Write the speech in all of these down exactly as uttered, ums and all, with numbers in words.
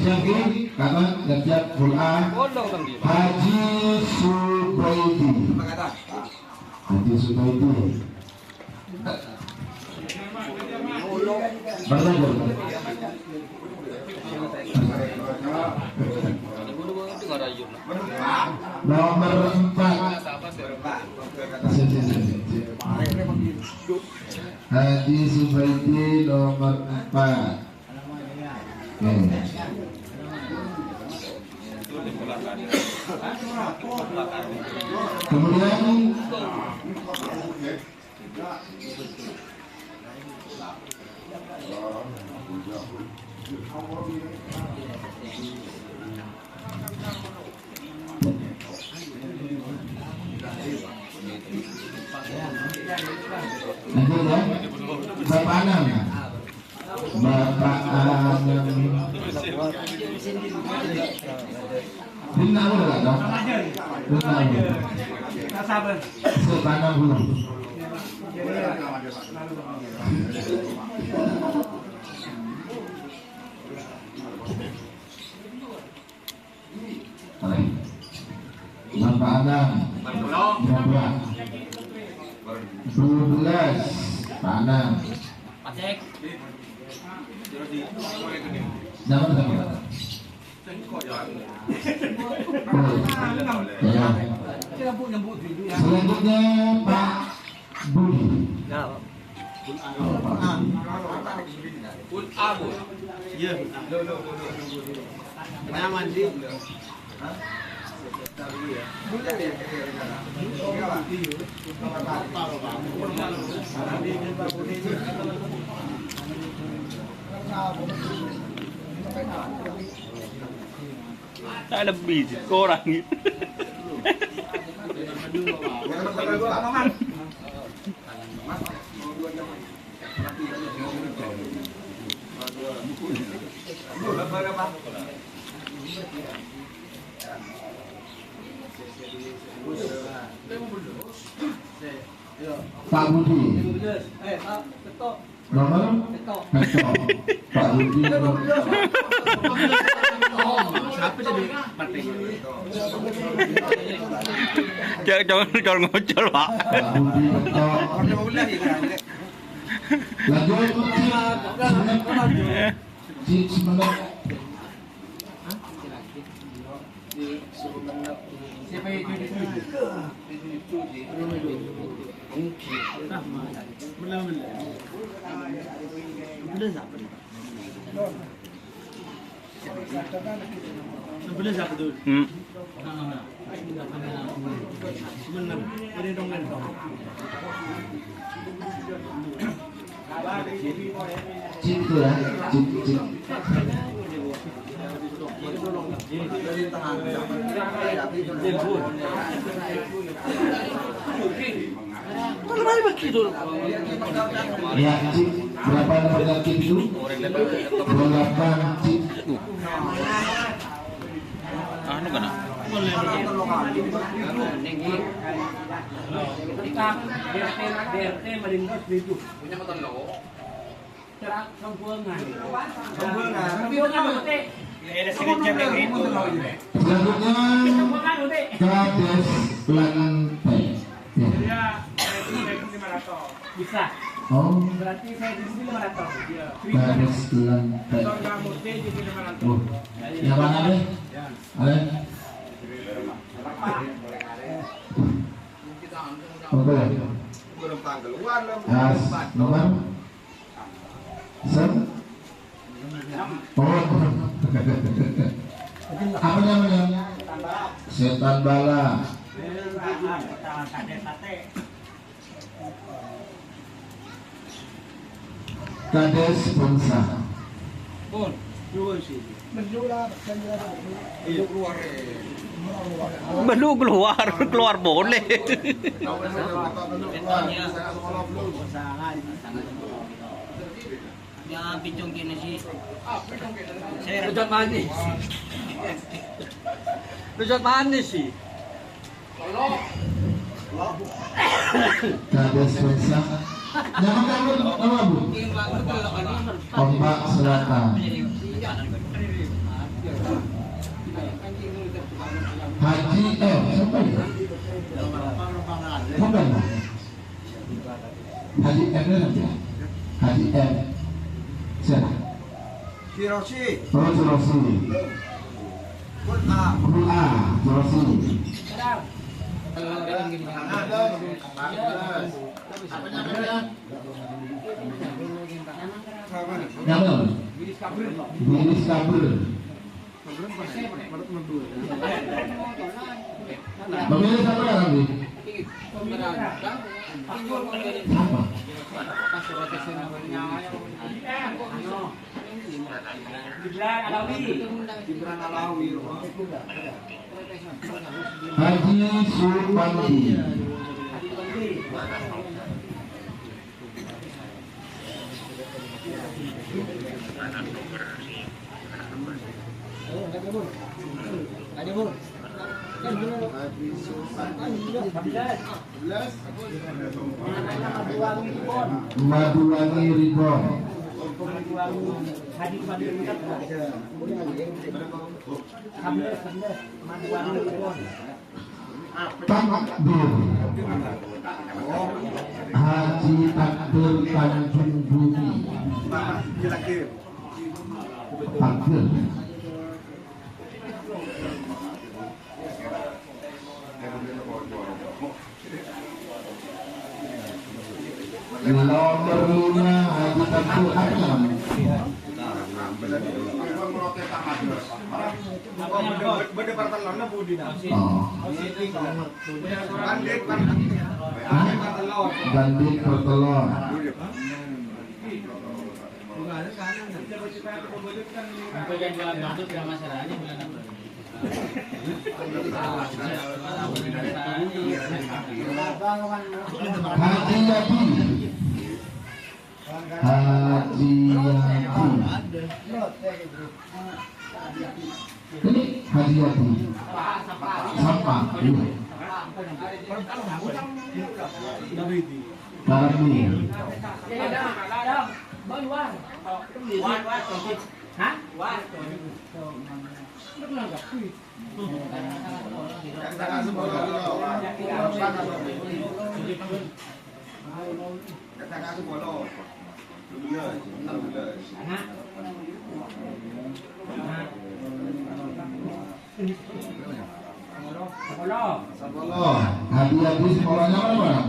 Siap, nggih? Kapan? Siap-siap, full A. Haji Subaidi. Haji Subaidi. Berapa? Nomor empat. Sini, sini, sini. Haji Subaidi nomor empat. Kemudian, lanjut, ya. Bapak Anam. Bapak Anam. Bintang dulu, Pak, toh? Bintang dulu. Bapak Anam dulu. Bapak Anam. Berapa? Dua belas. Pak Anam. Nama siapa? Oh, ya. Selanjutnya Pak Budi. Pun Abu. Iya. Nyaman sih. Tak lebih sih, kurang gitu. Pak Budi. Nomor? Betul. Pak Budi. Siapa tadi? Cek, jangan, jangan ngocol, Pak. Pak Budi, betul. Lanjut. Cip, semenit. Hmm. Cip itu ya, cip, cip. Ya, cip. Berapa nomor cip itu? Dua puluh delapan, cip. Anu kana? Selanjutnya, Kades Lantai. Ya. Bisa. Oh. Berarti saya di sini lima ratus. Kades Lantai. Oh. Yang mana deh? Ale. Oke. As, nomor. Sen? Oh. Apa namanya? Setan bala. Kades bangsa. Pun, nuwun sih. Bendul keluar, keluar boleh. Ya, picong kene sih. Rujak manis. Rujak manis sih. Kades bangsa. Nama kamu apa, Bu? Ombak Selatan. Haji, eh, sapa ya? Bukan, Pak. Haji M itu sapa ya? Haji M. Siapa? Si Rosi. Oh, si Rosi. Full A. Full A, si Rosi. Nyamel. Bilis kabel. Pemilih siapa ya, Ramli? Siapa? Haji Supandi. Maduwangi Ribon. Takdir. Haji Takdir Tanjung Bumi. Takdir. Nomor lima, Haji Takdir, apa namanya? Oh. Hah? Bandit Pertelon. Haji Yadi. Haji Yadi. Ini Haji Yadi. Sapa? Iya. Karami. Hah? Sepuluh. Hadi-hadi sepuluhnya mana, Pak?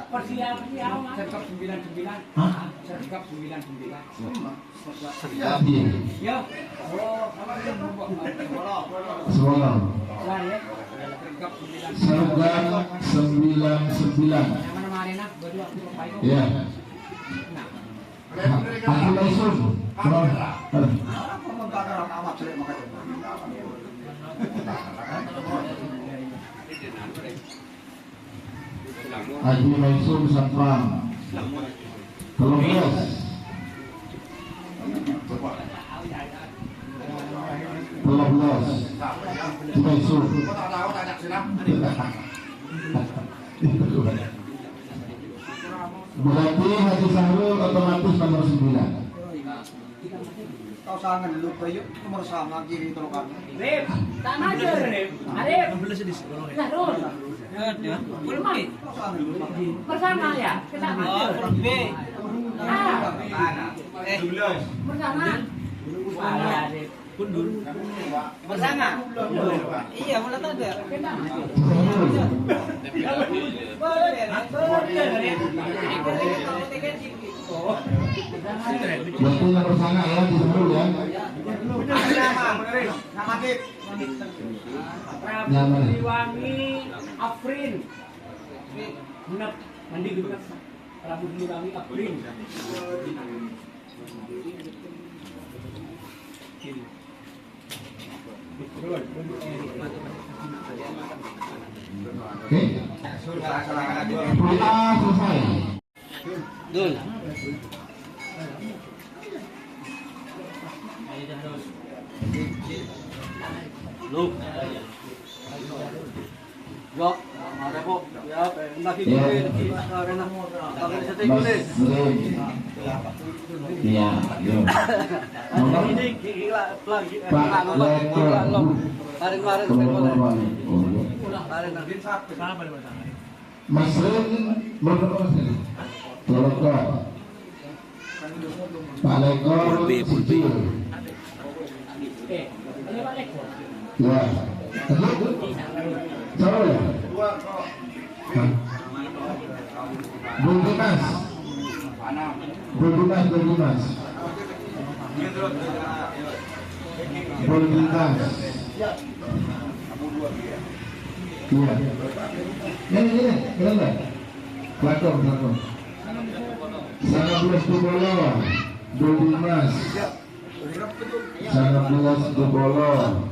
Persiapan ya, Mas. Sergap sembilan sembilan. Hah? Sergap sembilan sembilan. Iya. Ya. Sepuluh. Sergap sembilan sembilan. Yang mana kemarin, nah? Berdua, aku lupa itu. Iya. Nah. Haji Maisum. Haji Maisum Sampang. Telung belas. Telung belas. Haji Maisum. Berarti Haji Sahrul otomatis nomor sembilan. Tao sanget lupa yuk, nomor sama kiri terus kan. Rip, tak maju, Rip. Arif. Sahrul. Ya, ya. Belum, Pi. Nomor sama ya, kita maju. Oh, B. Ah. Eh, nomor sama. Salah, Rip. Bersama. Iya, mulai tadi. Berarti nomor sana ya, di dulu ya. Nama, nama, Dik. Nyaman. Prabu Siliwangi Afrin. Bener, mandi gitu kan. Prabu Siliwangi Afrin. Oke. Kita selesai. Dul. Lu. Yo, mari, Bu. Ya, lagi. Ya. Lagi, lagi. Lagi, lagi. Mas Lim. Iya, iya. Nomor Pak Leko. Masrin, nomor Masrin. Leko. Pak Leko. Pulbe, pulbe. Ya. Siapa ya? Hah? Bung Dimas. Bung Dimas, Bung Dimas. Bung Dimas. Iya. Ini, ini, ini, ini. Pelakor, pelakor. Sangat belas Bung Dimas. Sangat belas Bung.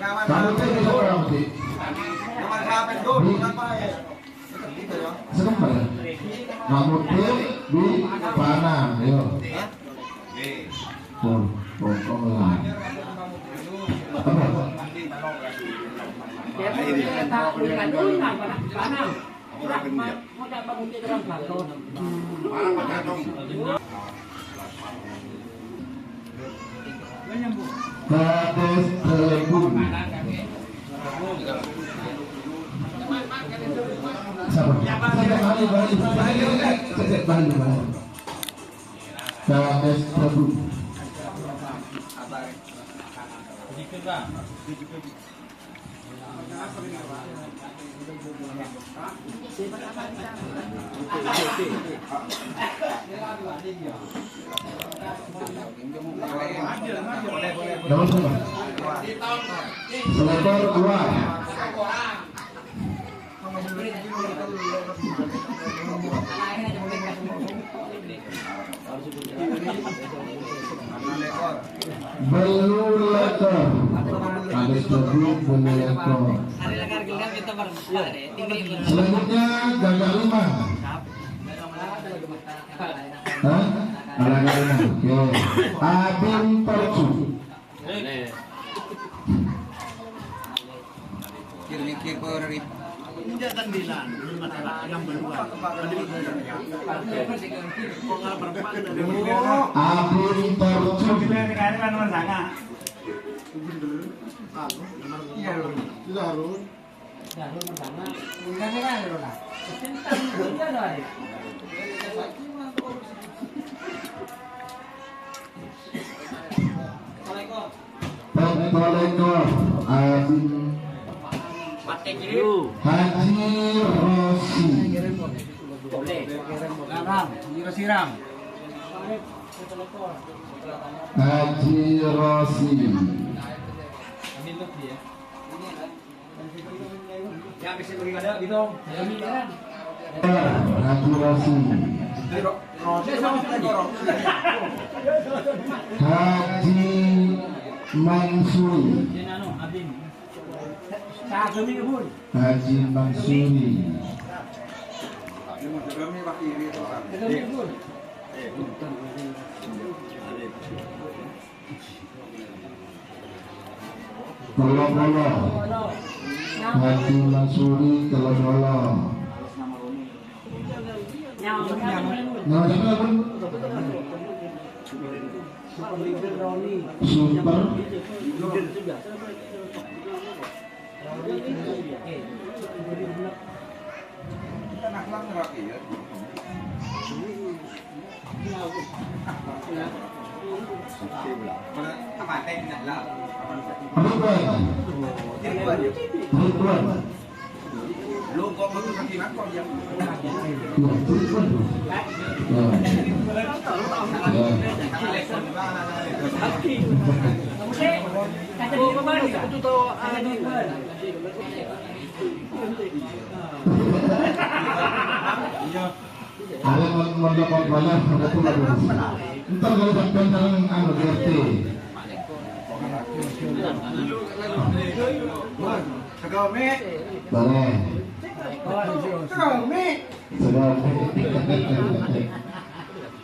Kamu cek di sana, Bung. Di setempat ya? Kamu cek di Panang, yo. Tuh, pokoknya. Apa? Kades Telebung. Sabar. Sabar, balik, balik. Sabar, balik, balik. Kades Telebung. Nomor berapa? Selekor dua. Bellu lekor. Ada sebut bellu lekor. Selanjutnya, Gagak Lima. Hah? Ada Gagak Lima. Oke. Abin Percu. Mikir-mikir, Bro. Enjâ' tandilan, masalah yang berdua. Abin Tarjun. Iya, Bro. Iya, Bro. Pèttolèkor, Abin Haji Rosi. Haji Rosi. Haji Rosi. Haji Mansuri. Haji Mansuri. Tello polo. Haji Mansuri tello polo. Nyawa sapa, Bun? Super. Ridwan. Ridwan. Iya, Ridwan. Ya. Ya. Iya. Arè mon, mon lo kobâlâ, berarti lagi. Entar kalau sampeyan sareng anu, R T. Boleh. Segami.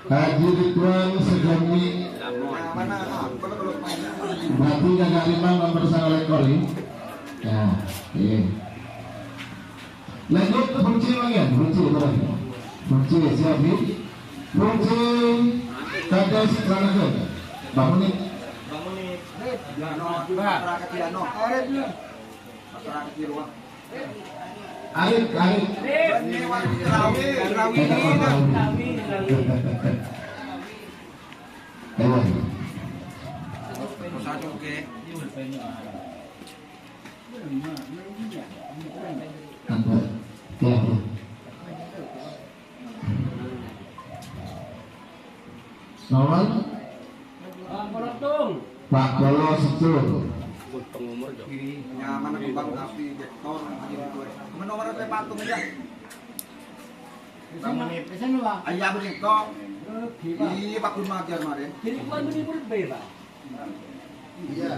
Haji Ridwan Segami. Berarti Gagak Lima nomor sanga lèkor, ya. Ya, iya. Lanjut ke Bun Ci, Bang, ya? Bun Ci, Bang. Bun Ci, siap, ya? Fungsi Kades Ranagan. Bangunin. Arit, arit. Rawi, rawi. Ayo. Anda. Ya, ya. Nomor? Empat puluh satu. Nyamana kembang api, Bektor, nomor apa, patung aja. Ayah, begitu. Iya, Pak Gun Majar kemarin. Jadi, bukan beli berbe, Pak. Iya.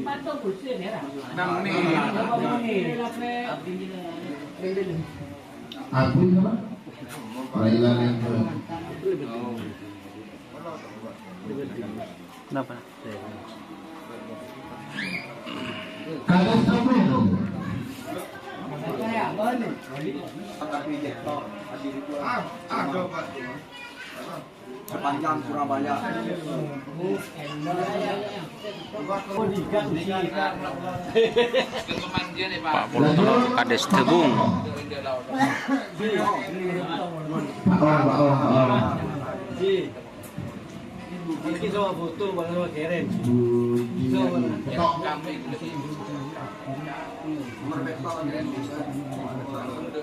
Patung khusus, ya, Pak. Enam menit. Enam menit. Abdul apa? Thailand yang ke- Kenapa? Kades Tobing. Sepanjang Surabaya. Pak Polo Kades Tebung. Pak Om, Pak Om, Pak Om. Iki sama foto, Bang, sama Keren. Sama.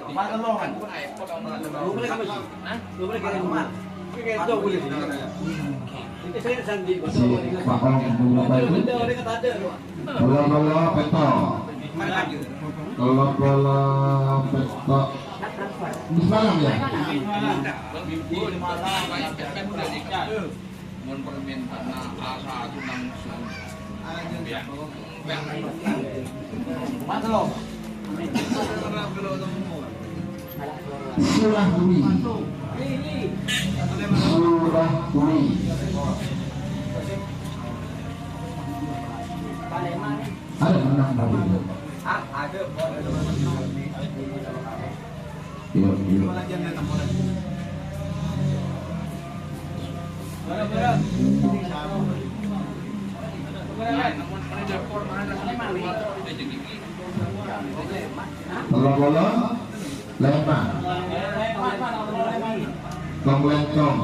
Mana lo? Lu boleh ke mana? Lu boleh ke mana? Ini kayak jauh boleh. Ini saya sandi, Bang. Si Pak Om, Bang, Bang. Ada, ada, ada, ada. Bola-bola peta. Bola-bola peta. Di semalam ya? Mon permintaan asa aku langsung. Ya. Surah Dwi. Surah Dwi. Ada menang tadi. Iya, iya. Tolong bola, lempar. Tong lentong.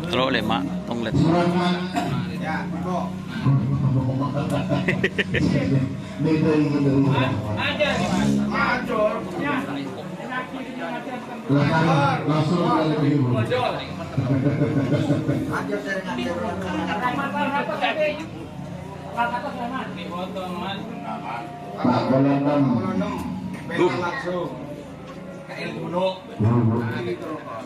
Tello lèma', tong lèma'. Pak, bola enam. Bola enam. Langsung. Ke ilmu, no. Nah, gitu, Pak.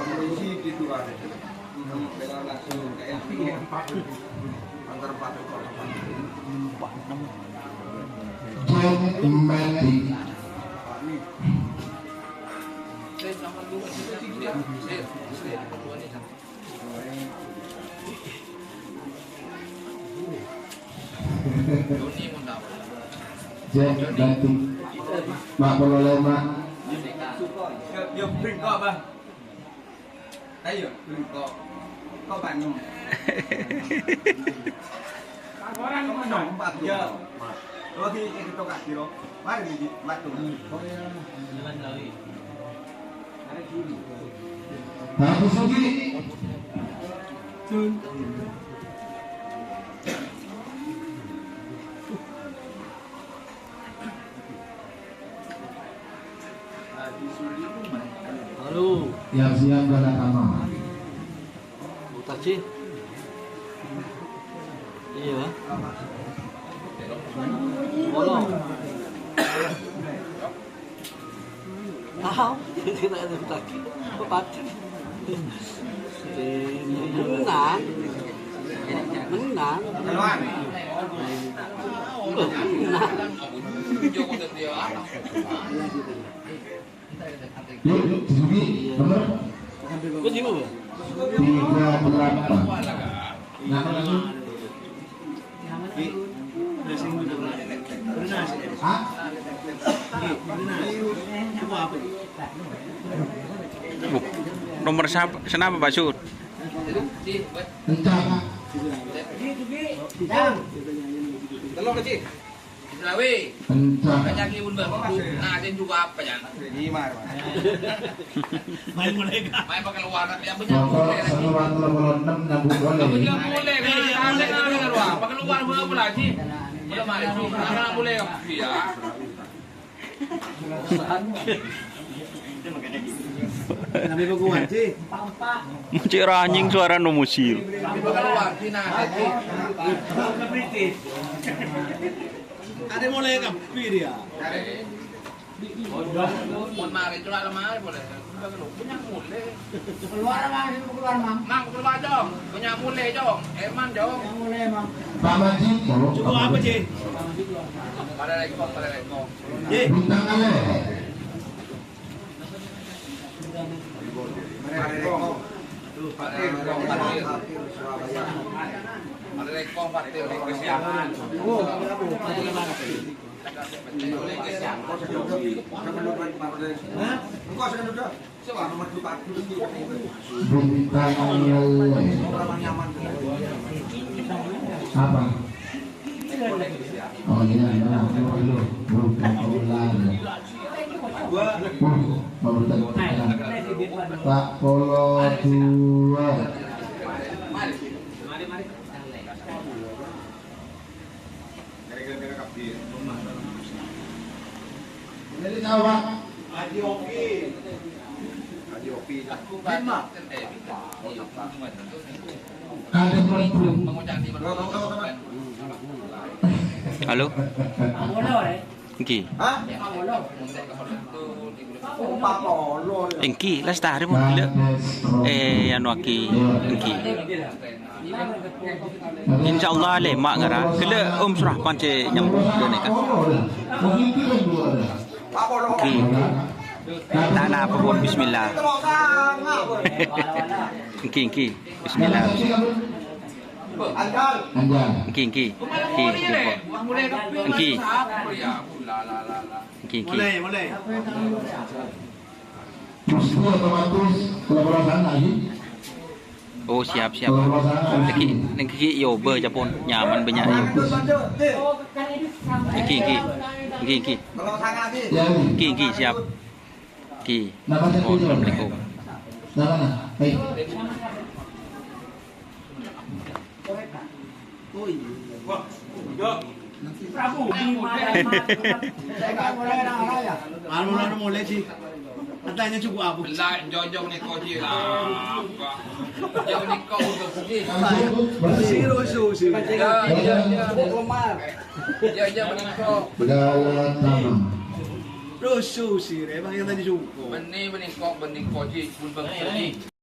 Polisi di luar. Bela langsung ke L P. Antar Pak Dokter. John Medi. Cek, ganti. Mak polo lèma'. Yo, yo, bring kok, Bang. Ayo, bring kok. Kok banyak? Orang mana? Empat, ya. Lagi itu kak Tiro. Mari, Ji, batu. Jalan lagi. Bagus lagi. Halo. Yang siap pada kamar. Mutaji. Iya. Ono. Tahu. Tidak ada Mutaji. Apa pati? Menang. Menang. Menang. Yuk, yuk, Suzuki, bener. Tiga delapan. Nah, hah? Nomor sapa? Senapa, Pak Sud? Kencang. Telo, Ji. Selawe. Kencang. Kanyang ibu mbak. Nah, sing juga apa, ya? Lima, Pak. Main mulai, Kak. Main pakai luar, tapi apa nyambung? Pokok seruan nomor enam nyambung boleh. Apa nyambung boleh? Nah, mulai. Apa keluar, apa lagi? Belum ada, Ji. Mana mulai, ya? Cek ranying suara no musil. Ada mulai kapi dia. Mun mari, cula lemari boleh. Punya mulai. Keluar, Mang, keluar, Mang. Mang, keluar, Jong. Punya mulai, Jong. Eman, Jong. Punya mulai, Mang. Pak Maji, cukup apa, Ji? Pada lekong, pada lekong. Ji. Bintang Ale. Pada lekong. Pada lekong, Surabaya. Pada lekong, Pak. Kesiangan. Oh, kenapa? Hah? Bintang Lele. Apa? Oh iya, nah, dulu, dulu. Bintang Lele. Uh, mau bertanya. Pak Polo dua. Jadi, Pak. Haji Opi. Haji Opi. Halo. Nggih. Hah? Nggih, lestari mon gila. Eh, anu aki. Nggih. Insyaallah, lema' ngara. Gella' Om Surahman sè nyambung ghânèka. Ghi. Ta' napa pon, bismillah. Ghi, ghi. Bismillah. Ghi, ghi. Ghi, ghi. Ghi. Ghi, ghi. Mustri otomatis kolaborasi lagi. Oh, siap, siap. Kolaborasi lagi. Nèng ghi, nèng ghi, yo, bâ, capon. Nyaman bânnya', yo. Nèng ghi, nèng ghi. Nèng ghi, nèng ghi. Ya, ini. Nèng ghi, nèng ghi, siap. Nèng ghi. Nama saya Assalamualaikum. Nama, nah. Baik. Oh, iya. Anu, anu, mulai, Ji. Katanya cukup apa? Lah, jojong nèko, Ji. Apa? Jojong nèko, udah, Ji. Si Roso, si. Ya, ya, ya. Cukup lemah. Ya, ya, meniko. Roso, si, emang yang tadi cukup. Bânnè, meniko, meniko, Ji. Pun bang, Ji.